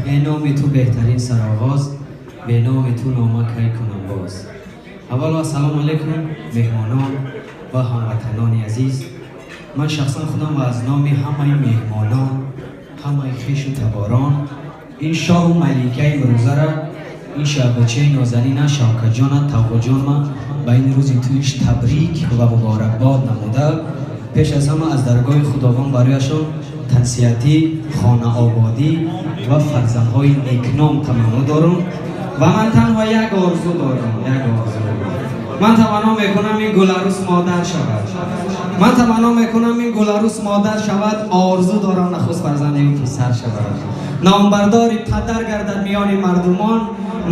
Бе номи ту беҳтарин сароғоз, бе номи ту нома кай кунам боз. Аввало, ассалому алайкум, меҳмонон ва ҳамватанони азиз. Ман шахсан худам ва аз номи ҳамаи меҳмонон, ҳамаи хешу таборон ин шоҳу маликаи имрӯзара, ин шаббачаи нозанина, Шавкатҷона, Тавғоҷонма ба ин рӯзи тӯиш табрик ва муборакбод намуда, пеш аз ҳама аз даргоҳи Худованд барояшон тансиҳатӣ, хонаободӣ ва фарзандҳои некном таманно дорам. Ва ман танҳо як орзу дорам, як орзу. Ман таманно мекунам, ин гуларӯс модар шавад. Ман таманно мекунам, ин гуларӯс модар шавад. Орзу дорам, нахуст фарзанди ӯ писар шавад, номбардори падар гардад миёни мардумон,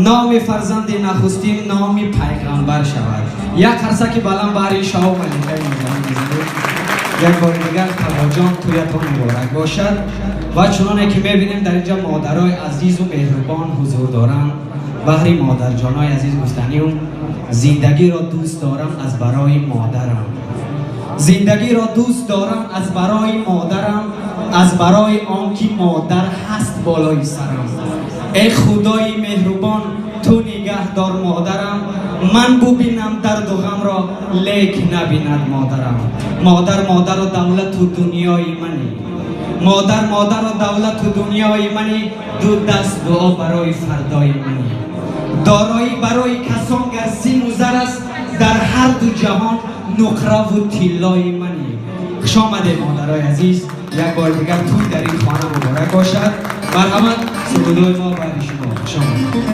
номи фарзанди нахустин номи пайғамбар шавад. Як қарсаки баланд баҳри шоҳу маликаи нозанин мезанем. Як бори дигар, Тавоҷон, тӯятон муборак бошад. Ва чуноне ки мебинем, дар инҷа модарои азизу меҳрубон ҳузур доранд. Баҳри модарҷонои азиз гуфтаниум: зиндагиро дӯст дорам аз барои модарам, зиндагиро дӯст дорам аз барои модарам, аз барои он ки модар ҳаст болои сарам. Эй Худои меҳрубон, ту нигаҳдор модарам, ман бубинам дарду ғамро, лек набинад модарам. Модар, модару давлату дунёи мани, модар, модару давлату дунёи мани, ду даст дуо барои фардои мани. Дороӣ барои касон гар симу зар аст, дар ҳар ду ҷаҳон нуқраву тиллои мани. Хуш омадед, модарои азиз. Як бори дигар тӯй дар ин хона муборак бошад. Марҳамат, сурудои мо баъди шумо. Хуш омадед.